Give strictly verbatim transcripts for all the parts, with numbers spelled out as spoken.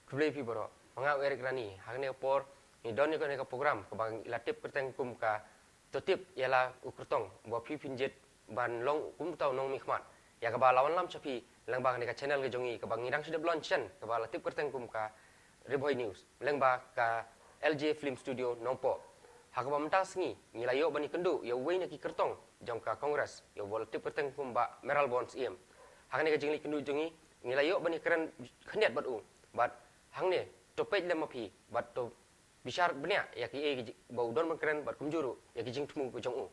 Khublei phi baroh. Nga u Eric Rani, ha kane ka por ngi don ïa kane ka program kaba ngi la tip kyrteng kum ka To tip ïa la u kyrtong ba phi phin jied ban long kum uta u nongmihkhmat. Ïa kaba la wanlam sha phi lyngba kane ka channel ka jong ngi kaba ngi dang shu dep launch shen, kaba la tip kyrteng kum ka Ri Bhoi News lyngba ka L J Film Studio Nongpoh. Ha kaba mynta ka sngi ngi la ïoh ban ïakynduh ïa uwei na ki kyrtong jong ka Congress, ïa uba la tip kyrteng kum Bah Mayral Born Syiem. Ha kane ka jingleit kynduh jong ngi, ngi la ïoh ban ïakren khyndiat bad u, bad hangne to peit lem ma phi bad to bishar bniah ïa kiei ki ji-, ba u don ban kren bad kumjuh ruh ïa ki jingthmu ka jong u.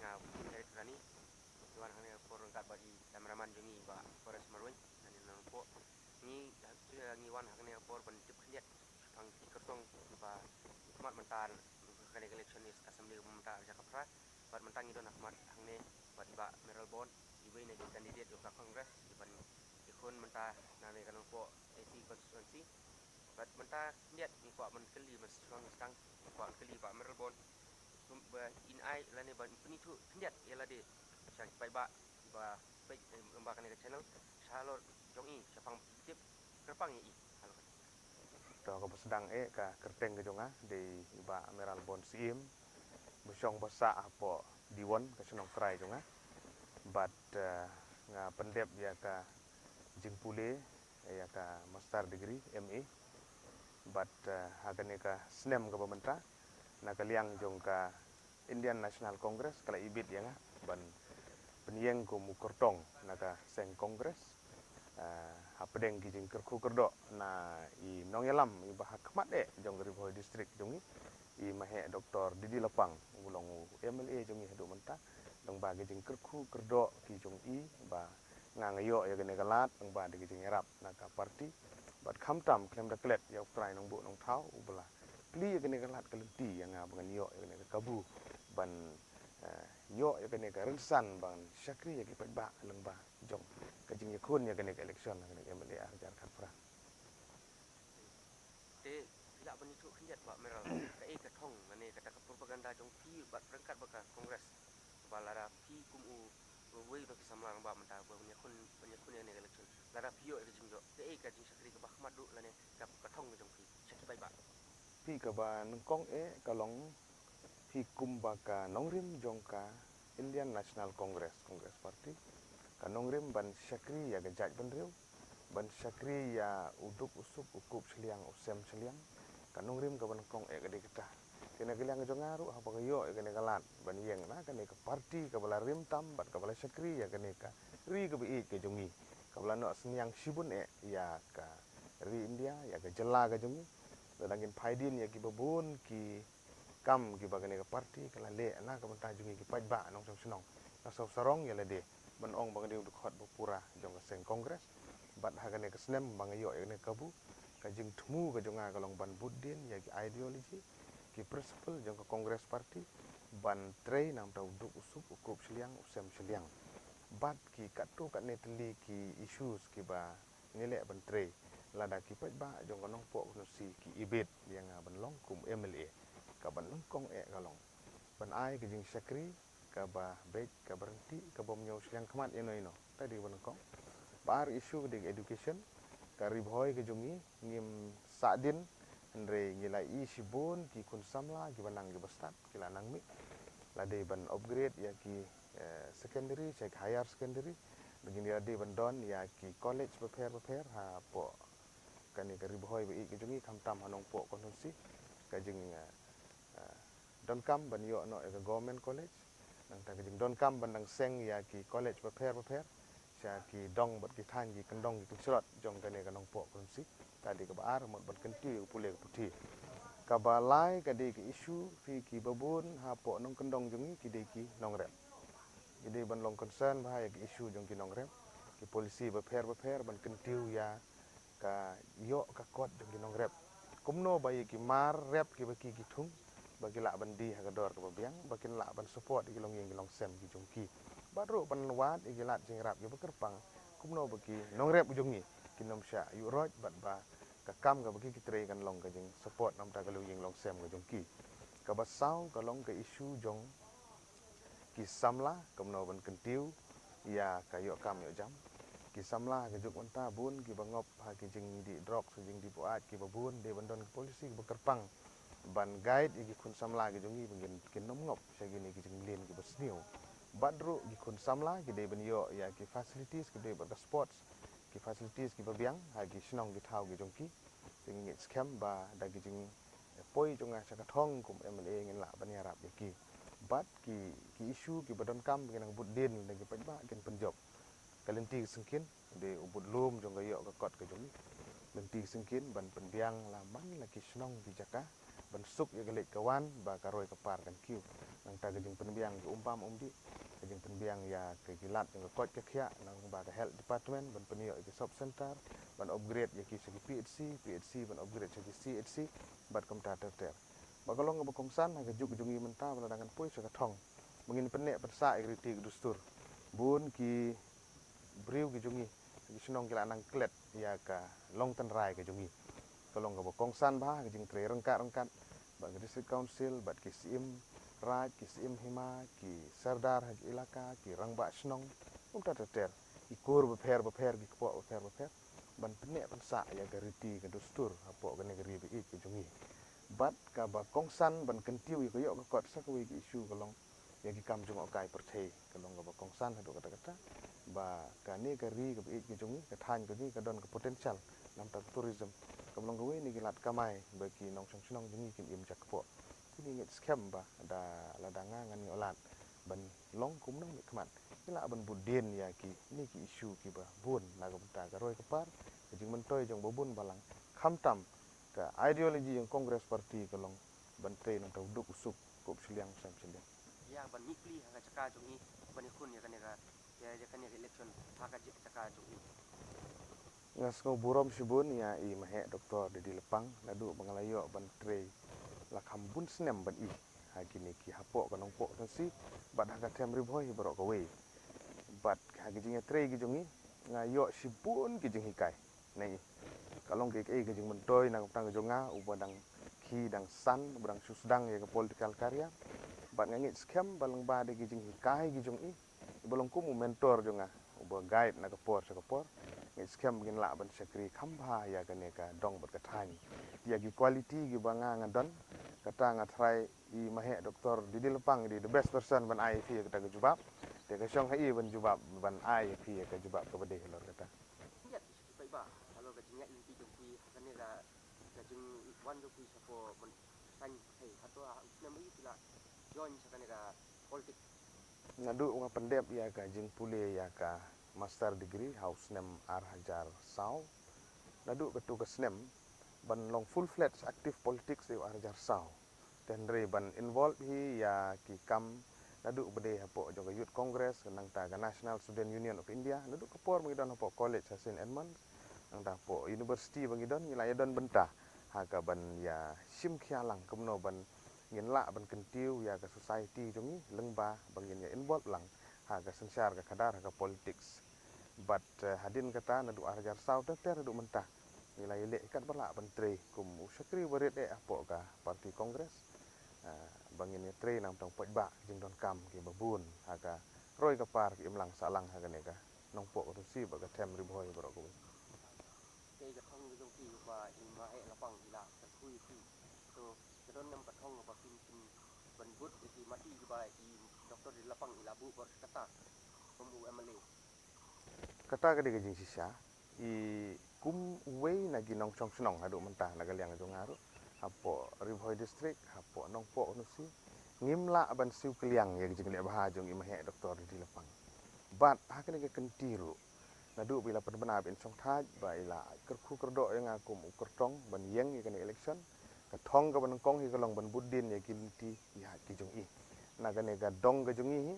Nga Eric Rani, ngi wan hangne ka por ryngkat bad i cameraman jong ngi Bah Forest Marwein, hangne na Nongpoh. Ngi, ngi wan hangne ka por ban tip khyndiat shaphang ki kyrtong ba khmat mynta ha kane ka election assembly mynta ha Jakhapra. Bad mynta ngi don ha khmat hangne bad i Bah Mayral Born, iwei na ki candidate jong ka Congress, iban ïakhun mynta na kane ka Nongpoh A C constituency. Bad mynta khyndiat ngi kwah ban kylli, mynta shuwa ngi sdang ngi kwah ban kylli Bah Mayral Born, kum ba in ai lane ban pynithuh khyndiat ïa lade sha ki paidbah ba peit, eh, lyngba kane ka channel, shalor jong i shaphang tip kyrpang ïa i halor kane. To kaba sdang eh ka kyrteng ka jong nga dei Bah Mayral Born Syiem, ba shong ba sah hapoh Diwon ka shnong trai jong nga. Bad, eh, nga pyndep ïa ka jingpule ïa ka master degree, M A. Bad, eh, ha kane ka snem kaba mynta, na ka liang jong ka Indian National Congress ka la ibit ïa nga ban pynïeng kum u kyrtong na ka seng Congress, eh, hapdeng ki jingkyrkhu kyrdoh na i nongïalam iba ha khmat eh jong ka Ri Bhoi District jong ngi, i Maheh Doktor D D Lapang, u long u M L A jong ngi haduh mynta, lyngba ki jingkyrkhu kyrdoh ki jong i ba nga nga ïoh ïa kane ka lad lyngba da ki jingïarap na ka party. Bad khamtam khlem da klet ïa u Trai Nongbuh Nongthaw uba la plie ïa kane ka lad ka lynti ïa nga ba ngan ïoh ïa kane ka kabu ban, eh, ïoh ïa kane ka rynsan ban shakri ïa ki paidbah lyngba jong ka jingïakhun ïa kane ka election ha kane ka M L A ar hajar khatphra. Te phi lah ban ïathuh khyndiat Bah Mayral, kaei ka thong lane kata ka propaganda jong phi bad ryngkat bad ka Congress, ba lada phi kum u, uwei na ki samla rangbah mynta ba ban ïakhun, ban ïakhun ïa kane ka election, lada phi ïoh ïa ka jingïoh, kaei ka jingshakri kaba khmat duh lane ka, ka thong ka jong phi sha ki paidbah? Phi, kaba nyngkong eh ka long phi kumba ka nongrim jong ka Indian National Congress, Congress Party, ka nongrim ban shakri ïa ka jaitbynriew, ban shakri ïa u duk u suk, u kup shiliang u sem shiliang. Ka nongrim kaba nyngkong eh ka dei kata. Te na ka liang jong nga ruh haba nga ïoh ïa kane ka lad ban ïeng na kane ka party kaba la rim tam bad kaba la shakri ïa kane ka ri kaba ïeit ka jong ngi, kaba la noh synñiang shibun eh ïa ka ri India, ïa ka jylla ka jong ngi. Lada ngin phai dien ïa kiba bun ki kam kiba kane ka party ka la leh na ka bynta jong ngi ki paidbah nongshong shnong, nga sngewsarong ïa lade ban ong ba nga dei u dkhot ba pura jong ka seng Congress. Bad ha kane ka snem ba nga ïoh ïa kane ka kabu, ka jingthmu ka jong nga ka long ban bud dien ïa ki ideology, ki principle jong ka Congress Party, ban trei na ka bynta u duk u suk, u kup shiliang u sem shiliang. Bad ki katto katne tylli ki issues kiba ngi leh ban trei, lada ki paidbah jong ka Nongpoh constituency ki ibit ïa nga ban long kum M L A, kaba nyngkong eh ka long ban ai ka jingshakri kaba beit, kaba ryntih, kaba ym ñiew shiliang khmat ïano ïano. Kata dei kaba nyngkong. Ba ar issue ka dei ka education. Ka Ri Bhoi ka jong ngi ngim sahdien, hynrei ngi la ïohi shibun ki khun samla kiba nang kiba stad ki la nang mih. La dei ban upgrade ïa ki, eh, secondary sha ki higher secondary. Lane la dei ban don ïa ki college bapher bapher hapoh kane ka Ri Bhoi ba ïeit ka jong ngi, khamtam ha Nongpoh constituency. Ka jing, eh, eh, donkam ban ïoh noh ïa ka government college. Nangta ka jingdonkam ban dang seng ïa ki college bapher bapher sha ki dong bad ki thaiñ, ki kyndong ki kynshlot jong kane ka Nongpoh constituency. Kata dei kaba ar, mut ban kyntiew ïa ka pule ka puthi. Kaba lai ka dei ka issue phi, kiba bun hapoh nongkyndong jong ngi ki dei ki nongrep. Ki dei ban long concern bha ïa ka issue jong ki nongrep. Ki policy bapher bapher ban kyntiew ïa ka ïoh ka kot jong ki nongrep. Kumno ba ïa ki mar rep kiba ki, ki thung, ba ki lah ban die ha ka dor kaba biang, ba kin lah ban support ïa ki longïing ki longsem ki jong ki. Bad ruh ban wad ïa ki lad jingïarap kiba kyrpang, kumno ba ki nongrep jong ngi kin ym shah ïuh roit, bad ba ka kam kaba ki, ki trei kan long ka jingsupport na ka bynta ka longïing longsem ka jong ki. Kaba saw ka long ka issue jong ki samla, kumno ban kyntiew ïa ka ïoh kam ïoh jam. Ki samla ka juk mynta bun kiba ngop ha ki jingdih drugs, ki jingdih buaid kiba bun, dei ban don ki policy kiba kyrpang ban guide ïa ki khun samla ki jong ngi ba ngin kin nym ngop sha kine ki jingmlien kiba sniew. Bad ruh ki khun samla ki dei ban ïoh ïa ki facilities kiba dei bad ka sports, ki facilities kiba biang ha ki shnong ki thaw ki jong ki. Te ngi ngeit skhem ba da ki jingpoi jong nga sha ka thong kum M L A ngin lah ban ïarap ïa ki. Bad ki, ki issue kiba donkam ba ki nang bud dien da ki paidbah kin pynjop. Ka lynti ka syngkien, dei u bud lum jong ka ïoh ka kot ka jong ngi. Lynti ka syngkien ban pynbiang la man la ki shnong ki jaka ban suk ïa ka leit ka wan ba ka roi ka par kan kiew. Nangta ka jingpynbiang ki um bam um dih, ka jingpynbiang ïa ka ki lad jong ka koit ka khiah, nang ba ka health department ban pynïoh ïa ki sub center, ban upgrade ïa ki sha ki P H C, P H C ban upgrade sha ki C H C, bad kumta ter ter. Ba ka long kaba kongsan ha ka juk jong ngi mynta ba la dang ngan poi sha ka thong ba ngin pynneh pynsah ïa ka riti ka dustur. Bun ki briew ki jong ngi, ki shnong ki la nang klet ïa ka long tynrai ka jong ngi. Ka long kaba kongsan bha ka jingtrei ryngkat ryngkat bad ka District Council, bad ki Syiem Raid, ki Syiem Hima, ki Sardar ha ki ilaka, ki rangbah shnong, kumta ter ter, ki kur bapher bapher, ki kpoh bapher bapher, ban pynneh pynsah ïa ka riti ka dustur hapoh kane ka ri ba ïeit ka jong ngi. Bad kaba kongsan ban kyntiew ïa ka ïoh ka kot sa kawei ka issue ka long ïa ki kam jngohkai pyrthei, ka long kaba kongsan haduh katta katta ba kane ka ri kaba ïeit ka jong ngi, ka thaiñ ka jong ngi ka don ka potential namar ka tourism, kaba long kawei na ki lad kamai ba ki nongshong shnong jong ngi kin im jakpoh. Te ngi ngeit skhem ba da lada nga ngan ïoh lad ban long kum u nongmihkhmat, ngi lah ban bud dien ïa kine ki issue kiba bun na ka bynta ka roi ka par, ka jingmyntoi jong ba bun balang, khamtam ka ideology jong Congress Party ka long ban trei nangta u duk u suk, kup shiliang sem shiliang. Ïa ban mih pli ha ka jaka jong ngi ban ïakhun ïa kane ka, ïa, ïa kane ka election ha ka jaka jong ngi. Nga sngew burom shibun ïa i Maheh Doctor D D Lapang naduh ba nga la ïoh ban trei la kham bun snem bad i ha kine ki hapoh ka Nongpoh Khasi bad ha ka Them Ri Bhoi baroh kawei. Bad ha ki jingïatrei ki jong i nga ïoh shibun ki jinghikai na i. Ka long kaei kaei ka jingmyntoi na ka bynta ka jong nga uba dang khie dang san, uba dang shu sdang ïa ka political career. Bad nga ngeit skhem ba lyngba da ki jinghikai ki jong i, uba long kum u mentor jong nga, uba guide na ka por sha ka por. Ngeit skhem ba ngin lah ban shakri kham bha ïa kane ka dong bad ka thaiñ. Ïa ki quality kiba nga nga don, kata nga tharai i Maheh Doctor D D Lapang i dei the best person ban ai ïa phi ïa kata ka jubab. Te ka shong ha i ban jubab, ban ai ïa phi ïa ka jubab kaba dei halor kata. Ïa ki paidbah halor ka jingïaid lynti jong phi ha kane ka, ka jingwan jong phi shapoh ban saiñ pyrthei, hato ha u snem ri phi la join sha kane ka politics? Naduh nga pyndep ïa ka jingpule ïa ka master degree ha u snem ar hajar saw. Naduh katu ka snem ban long full fledged active politics dei u ar hajar saw. Te hynrei ban involve hi ïa ki kam naduh ba dei hapoh jong ka Youth Congress, nangta ka National Student Union of India, naduh ka por ba ngi don hapoh college ha Saint Edmunds, nangta hapoh university ba ngi don, ngi la ïa don bynta ha ka ban ïa shim khia lang kumno ban ngin lah ban kyntiew ïa ka society jong ngi lyngba ba ngin ïa involve lang ha ka synshar ka khadar ha ka politics. Bad, eh, hadien kata naduh ar hajar saw ter ter haduh mynta ngi la ïaleh katba lah ban trei kum u shakri ba rit eh hapoh ka party Congress. Eh, ba ngin ïatrei na ka bynta u paidbah, jingdonkam kiba bun ha ka roi ka par, ka imlang sahlang ha kane ka Nongpoh Khasi bad ka Them Ri Bhoi baroh kawei. Kaei ka thong ka jong phi ba i Maheh Lapang i la kyrkhu ïa phi? To ka don ne em ka thong ba phin, phin ban bud ïa ki mati kiba i Doctor D D Lapang i la buh bad kata kum u M L A? Kata ka dei ka jingshisha, i kum uwei na ki nongshong shnong haduh mynta na ka liang jong nga ruh, hapoh Ri Bhoi District, hapoh Nongpoh Khasi, ngim lah ban siew kylliang ïa ka jingleh bha jong i Maheh Doctor D D Lapang. Bad ha kane ka kynti ruh, naduh ba i la pynbna ba in shongthait, ba i la kyrkhu kyrdoh ïa nga kum u kyrtong ban ïeng ïa kane election, ka thong kaba nyngkong hi ka long ban bud dien ïa ki lynti ïa ki jong i. Na kane ka dong ka jong i hi,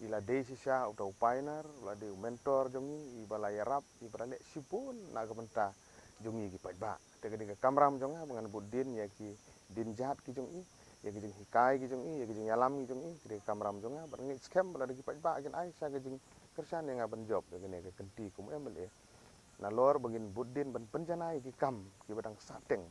i la dei shisha uta u pioneer, u la dei u mentor jong i, iba la ïarap, iba la leh shibun na ka bynta jong i ki paidbah. Te ka dei ka kamram jong nga ba ngan bud dien ïa ki dienjat ki jong i, ïa ki jinghikai ki jong i, ïa ki jingïalam ki jong i, ka dei ka kamram jong nga, bad nga ngeit skhem ba lada ki paidbah kin ai sha ka jingkyrshan ïa nga ban jop ïa kane ka kynti kum M L A, nalor ba ngin bud dien ban pynjanai ïa ki kam kiba dang sahteng.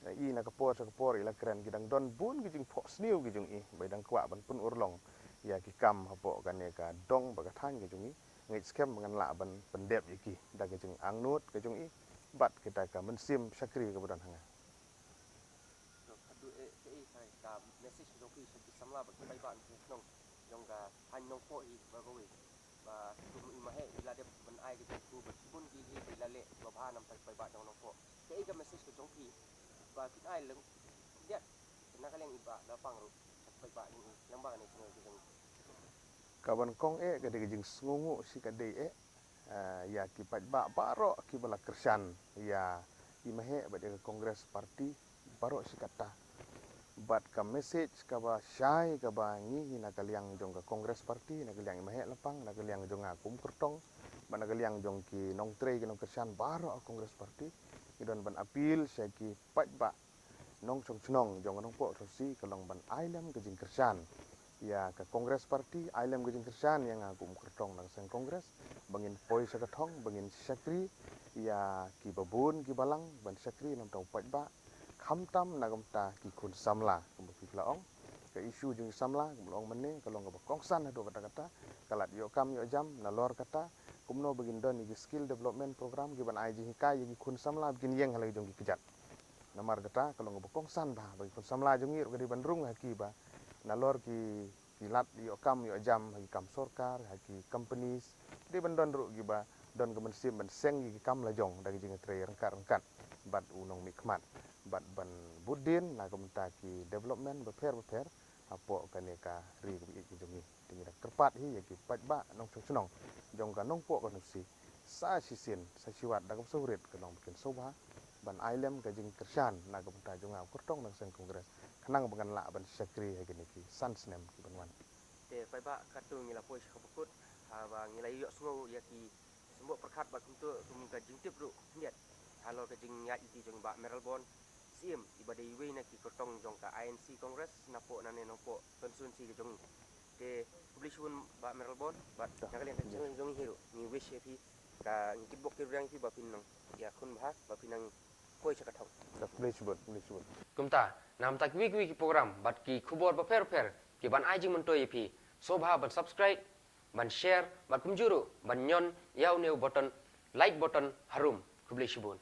I na ka por sha ka por i la kren, ki dang don bun ki jingphohsniew ki jong i ba i dang kwah ban pynurlong ïa ki kam hapoh kane ka dong bad ka thaiñ ka jong i. Ngeit skhem ba ngan lah ban pyndep ïa ki da ka jingangnud ka jong i bad kita ka mynsiem shakri kaba don ha nga. To khadduh eh kaei ka message ka jong phi sha ki samla bad ki paidbah na shnong jong ka thaiñ Nongpoh hi ba kawei ba kum i Maheh i la dep ban ai ka jong phi ba shibun ki hi ba i la leh ba bha namar ki paidbah jong Nongpoh. Kaei ka message ka jong phi ba kin ai leng diat na ka liang i Bah Lapang ruh sha ki paidbah jong i lyngba kane ka channel ka jong i. Ka ban kong eh ka dei ka jingsngewnguh shi ka dei eh ïa ki paidbah baroh kiba la kyrshan ïa i Maheh bad ïa ka Congress Party baroh shi katta. Bad ka message kaba shai kaba ngi hi na ka liang jong ka Congress Party, na ka liang i Maheh Lapang, na ka liang jong nga kum kyrtong bad na ka liang jong ki nongtrei ki nongkyrshan baroh ka Congress Party, ngi don ban appeal sha ki paidbah nongshong shnong jong ka Nongpoh Thawsi ka long ban ai lem ka jingkyrshan ïa ka Congress Party, ai lem ka jingkyrshan ïa nga kum kyrtong na ka seng Congress ba ngin poi sha ka thong ba ngin shakri ïa ki babun ki balang ban shakri namar u paidbah khamtam na ka bynta ki khun samla kumba phi la ong. Ka issue jong ki samla kumba la ong mynne ka long kaba kongsan haduh katta katta, ka lad ïoh kam ïoh jam nalor kata kumno ba kin don ïa ki skill development program ki ban ai jinghikai ïa ki khun samla ba kin ïeng ha la ki jong ki kjat. Namar kata ka long kaba kongsan bha ba ki khun samla jong ngi ruh ka dei ban rung ha ki ba nalor ki ki lad ïoh kam ïoh jam ha ki kam sorkar ha ki companies. Dei ban don ruh kiba don ka mynsiem ban seng ïa ki kam la jong da ki jingtrei ryngkat ryngkat bad u nongmihkhmat bad ban bud dien na ka bynta ki development bapher bapher hapoh kane ka ri kaba ïeit ka jong ngi. Te ngi da kyrpad hi ïa ki paidbah nongshong shnong jong ka Nongpoh Constituency sa shisien sa shiwat da kaba sawrit ka long ba kin sngewbha ban ai lem ka jingkyrshan na ka bynta jong nga u kyrtong na ka seng Congress khnang ba ngan lah ban shakri ha kine ki san snem ki ban wan. Te paidbah katto ngi la poi sha kaba kut haba ngi la ïohsngew ïa ki symboh pyrkhat bad kumto kum ka jingtip ruh khyndiat halor ka jingïaid lynti jong i Bah Mayral Born Syiem iba dei iwei na ki kyrtong jong ka I N C Congress napoh nane Nongpoh constituency ka jong ngi. Te khublei shibun Bah Mayral Born bad na ka liang ka channel jong ngi hi ruh ngi wish ïa phi ka ngi kitbok kitrwiang ïa phi ba phin nang ïakhun bha ba phin nang poi sha ka thong. Khublei shibun, khublei shibun. Kumta na ka bynta kiwei kiwei ki program bad ki khubor bapher bapher ki ban ai jingmyntoi ïa phi, sngewbha ban subscribe, ban share bad kumjuh ruh ban ñion ïa une u button, like button harum. Khublei shibun.